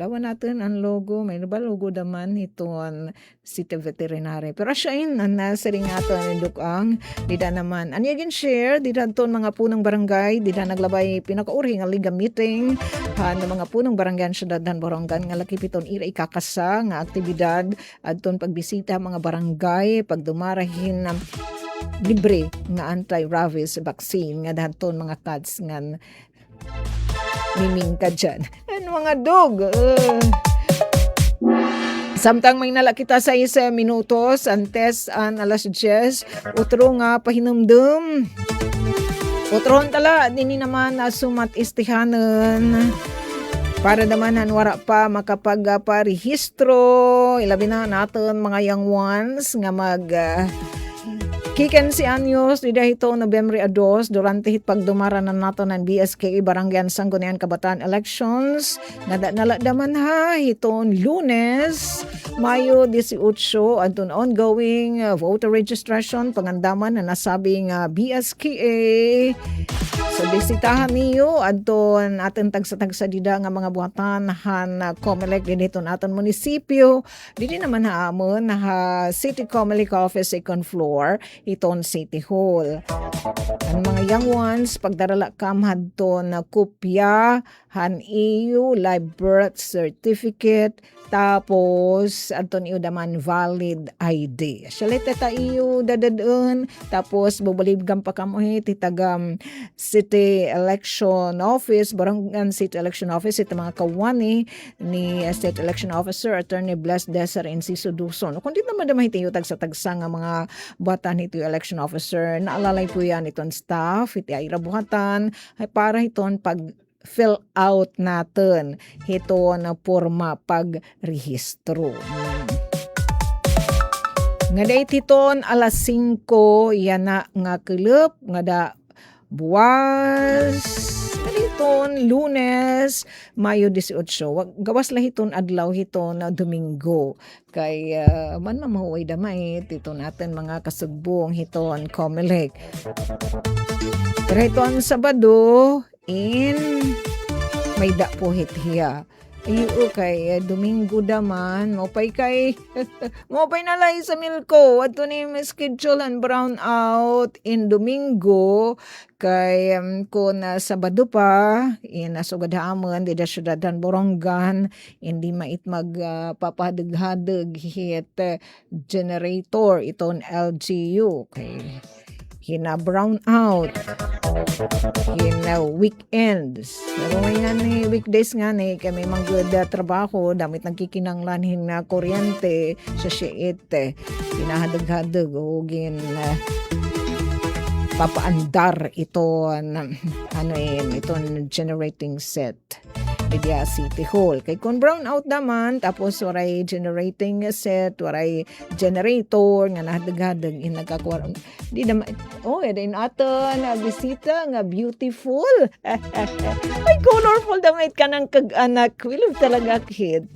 Lawan naton an logo. May-ada ba logo daman hiton city veterinary? Pero asya in, an nasiring naton ni Dok Ang, dida naman. An iya gin-share, dida adton mga punong barangay, dida naglabay pinakaurhi nga league meeting han mga punong barangay han syudad han Borongan nga lakip hiton ira ikakasa nga aktibidad adton pagbisita ha mga barangay, pagdumara hin, um, libre nga anti-rabies vaccine nga dadton mga cats ngan miming ka dyan. An mga dog. Uh. Samtang may-ada la kita sais minutos antes an alas diyes, utro nga pahinumdom. Utrohon ta la, dinhi naman, ah, sumat istihanon. Para naman han wara pa makapag, ah, parehistro, ilabi na an aton mga young ones nga mag, ah, Kikinse anyos, dida hito Nobyembre a dos, durante hit pagdumara na naton an B S K A Barangay and Sangguniang Kabataan Elections, nga da-, naladaman ha hiton Lunes, Mayo disiotso, adton ongoing, uh, voter registration, pangandaman na nasabing, uh, B S K A. So, bisitahan niyo, adton aton tagsa-tagsa dida nga mga buhatan han, uh, Comelec, dida hiton aton munisipyo, Didi naman ha amon, ha City Comelec Office, second floor, hiton City Hall. An mga young ones, pagdara la kam hadton kopya han iyo live birth certificate, tapos adton iyo daman valid I D. Asya la it ha iyo dadad-on, tapos bubuligan pa kamo hit, hit taga, um, City Election Office, Borongan City Election Office, hit mga kawani ni, uh, State Election Officer Attorney Bless Desir Inciso Duson. Kundi naman daman hit iyo tagsa-tagsa nga mga buhatan hit iyo election officer, naalala po yan hiton staff, hit ira buhatan, ay para hiton pag fill out naton hiton porma pagrehistro. Hmm. Ngada it hiton alas singko yana nga kulop, ngada buwas, ngada hiton Lunes, Mayo disiotso. Wa-, gawas la hiton adlaw hiton Domingo. Kay, ah, man mamahuway damay hiton aton mga kasugbong hiton Comelec. Pero hiton Sabado, in, may-ada po hit hiya. Iyo, kay, eh, Domingo daman, maupay kay, maupay na la hi Samilco. Adto ni schedule an brownout in Domingo, kay, um, kun, ah, Sabado pa, in, ah, sugad ha amon, dida syudad han Borongan, indi mait mag, ah, papahadeg-hadeg hit, eh, generator iton L G U. Kay hina-brownout. Hina-weekends. Pero ngani, weekdays ngani, kay may mga gud, ah, trabaho, damo it nagkikinahanglan hin, ah, kuryente, sa siya it, eh, pinahadeg-hadeg, o gin, ah, papaandar iton, ano in, iton generating set. Dida City Hall. Kay kun brownout naman, tapos waray generating set, waray generator, nga nahadeg-hadeg, in nagkakuha. Di naman, oh, ito in aton nga bisita nga beautiful. Ay, colorful damit ka ng kag-anak. Wilib talaga, kid.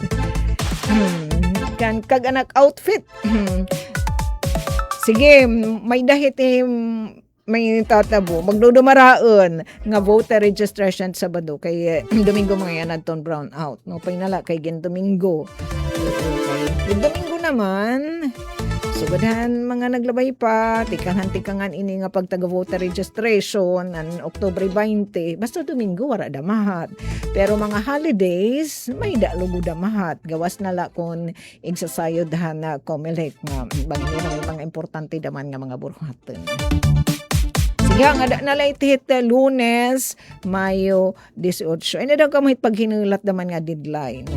Hmm, kan kag-anak outfit. Hmm. Sige, may-ada hit, eh, may tatabo, magdudumaraon nga voter registration Sabado kay, eh, Domingo mga yana adton brownout, no? Painala kay gin Domingo. Okay. Gin Domingo naman, Sugad han mga naglabay pa, tikang han tikangan ini nga pagtaga voter registration, an Oktubre baynte, basta Domingo, wara damahat. Pero mga holidays, may-ada lugod damahat. Gawas na la kon igsasayod han, ah, Comelec nga bangin nira may mga importante daman nga mga buruhaton. Sige, ngada na la it hit, ah, Lunes, Mayo dieciocho. Ay, na daw kamo hit paghinulat daman nga deadline.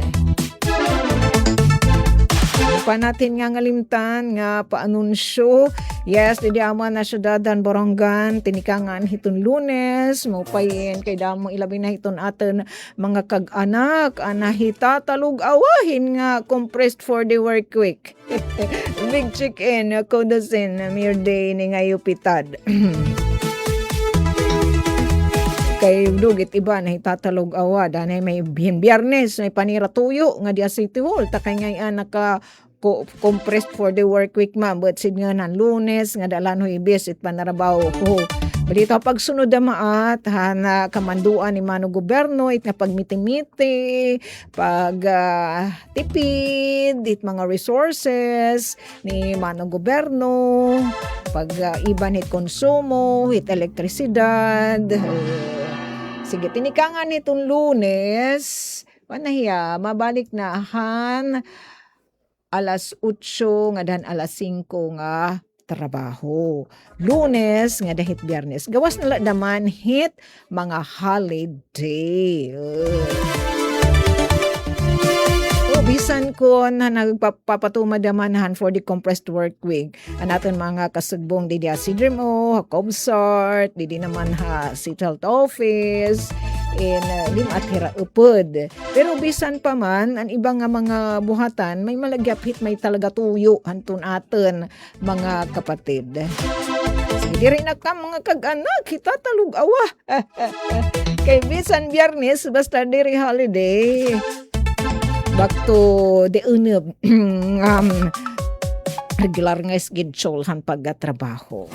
Di pa natin ngangalimtan nga paanunsyo. Yes, didi amo na syudad han Borongan, tinikangan hiton Lunes, maupay in kay damo, ilabi na hiton aton mga kag-anak, an nahitatalog-awa hin nga compressed four-day work week. Big chicken, kudos in, Mayor Day, ni ngayo pitad. Kay dugit iba nahitatalog-awa, danay may bihin Biyernes, may panira tuyo nga dia City Hall, ta kay ngay-an naka ko-, compressed four-day work week man, but sid nga han Lunes, ngada la han Huwebes, it panarbaho. Balita pagsunod damaat han, ah, kamandoan ni Mano Gobyerno, it nga pagmiti-miti, pag, ah, tipid, it mga resources ni Mano Gobyerno, pag, ah, iban hit konsumo, hit elektrisidad. Sige, tinikangan hiton Lunes, kuan na hiya, mabalik na han alas otso ngada han alas singko nga trabaho. Lunes ngada hit Biyernes. Gawas na la daman hit mga holiday. O, bisan kon nagpapatuman daman han four-day compressed work week, an aton mga kasugbong didi ha CDRMO, ha COMSART, didi naman ha City Health Office, in, ah, lim-at hira upod. Pero bisan pa man, an iba nga mga buhatan, may malagyap hit may talaga tuyo, han aton aton mga kapatid. Sige, diri na ka, mga kag-anak, hitatalog-awa. Kay bisan Biyernes, basta diri holiday. Back to the unub, um, regular nga schedule han pagtrabaho.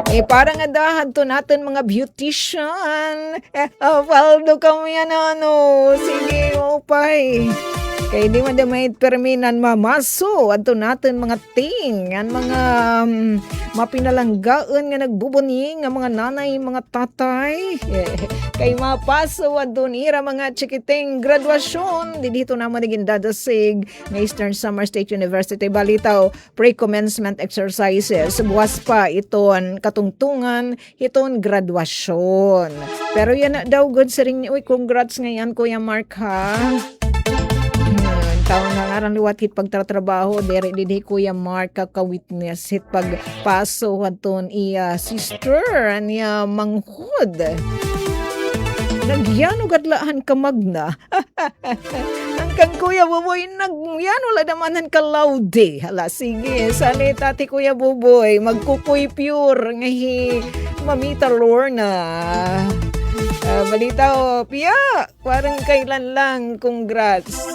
Eh, para ngada hadton aton mga beautician. Eh, ah, paldo kamo yana, ano. Sige, maupay. Kay di man da may perminan mamaso hadton aton mga ting, an mga, um, mapinalanggaon nga nagbubuni nga mga nanay, mga tatay. Eh, kay mapaso hadton ira mga chikiting graduasyon. Didi hiton amo nagindadasig nga Eastern Samar State University. Balitaw, pre-commencement exercises. Buwas pa iton katungtungan hiton graduasyon. Pero yana daw gud siring ni, uy, congrats ngay-an, Kuya Mark, ha? Hmm, taon nga ngaran liwat hit pagtatrabaho, diri didi Kuya Mark, kaka-witness hit pagpaso hadton iya sister, an iya manghod. Nagyano gad la han kamagna. An kan Kuya Buboy, nagyano la daman han kalaudi. Hala, sige, salit ati Kuya Buboy, magkukuy pure nga hi Mamita Lorna. Ah, balita, o, piya, parang kailan lang, congrats.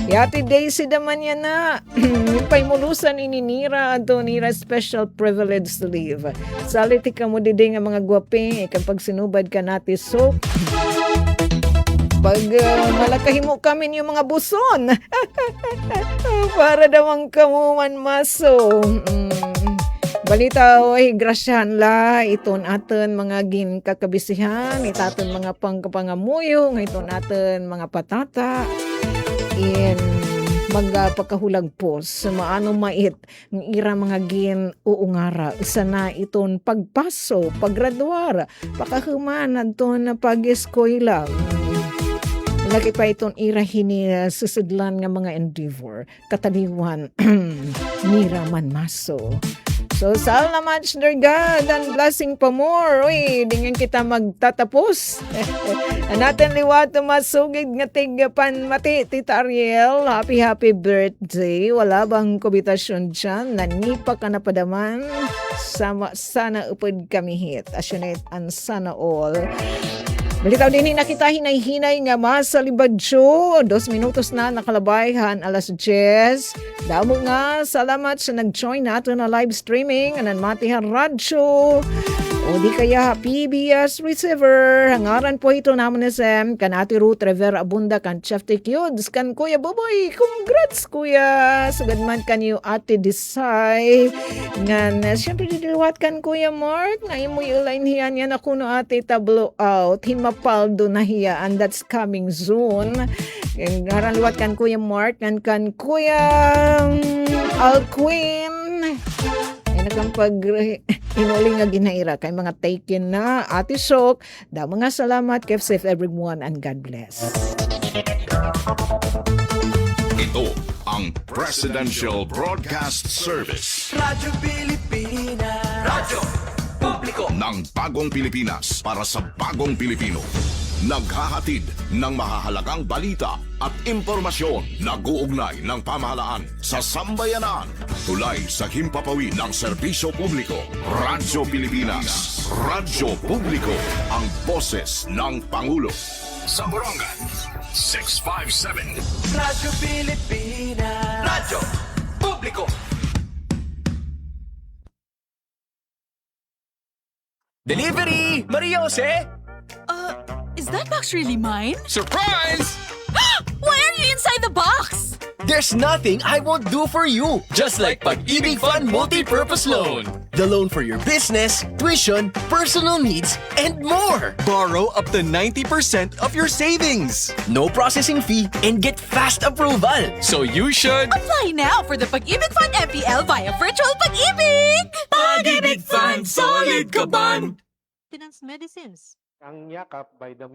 Hi Ate Daisy daman yana. Yung paimulusan ini nira, adto nira special privilege leave. Salit kamo didi nga mga gwapi, kan pagsinubad kan Ate Sok. Pag, ah, malakahimo kami niyo mga buson. Para daw an kamo manmaso. Mm. Balita, oy, grasyahan la iton aton mga ginkakabisihan, it aton mga pangkapangamuyo, nga iton aton mga patata. In magpakahulagpos, maano mait nga ira mga gin-uungara, usa na iton pagpaso, paggraduar, pakahuman adton pag-eskwela. Lagi pa iton ira hini, ah, susudlan nga mga endeavor, kataliwan nira manmaso. So, salamat, dear God, and blessing pa more. Uy, di ngay-an kita magtatapos. An aton liwat masugid nga tigpanmati, Tita Ariel, happy, happy birthday. Wala bang kubitasyon dyan? Nanipa ka na pa daman? Sama, sana upod kami hit. Asya na it an sana all. Balitaw dinhi na kita hinay-hinay nga masalibadyo. Dos minutos na nakalabay han alas diyes. Damo nga salamat sa nag-join naton ha live streaming. An nanmati ha radyo. O di kaya P B S receiver. Ngaran po ito namon ni Sam, kan Ate Ruth Rivera Abunda, kan Chef T Cudes, kan Kuya Boboy. Congrats, Kuya. Sugad man kan iyo, Ate Desai. Ngan, eh, siyempre, didi liwat kan Kuya Mark, nga imo ulain hiya niyan ako no ate tablo out. Himapaldo na hiya, and that's coming soon. Ngaran liwat kan Kuya Mark, ngan kan Kuya, mm, Alquin. Ay, nagkampag-, inuli nga ginhaira kay mga taken na. Ate Sok, damo nga salamat. Keep safe everyone and God bless. Ito ang Presidential Broadcast Service. Radyo Pilipinas. Radyo Publiko ng Bagong Pilipinas para sa Bagong Pilipino. Naghahatid ng mahahalagang balita at impormasyon. Nag-uugnay ng pamahalaan sa sambayanan. Tulay sa himpapawid ng serbisyo publiko. Radyo Pilipinas. Radyo Publiko. Ang boses ng Pangulo. Sa Borongan, six five seven. Radyo Pilipinas. Radyo Publiko. Delivery! Maria Jose! Uh, is that box really mine? Surprise! Why are you inside the box? There's nothing I won't do for you. Just like Pag-ibig Fund Multi-Purpose Loan. The loan for your business, tuition, personal needs, and more. Borrow up to ninety percent of your savings. No processing fee and get fast approval. So you should apply now for the Pag-ibig Fund M P L via Virtual Pag-ibig! Pag-ibig Fund, solid ka ban! Maintenance medicines. Ang yakap by the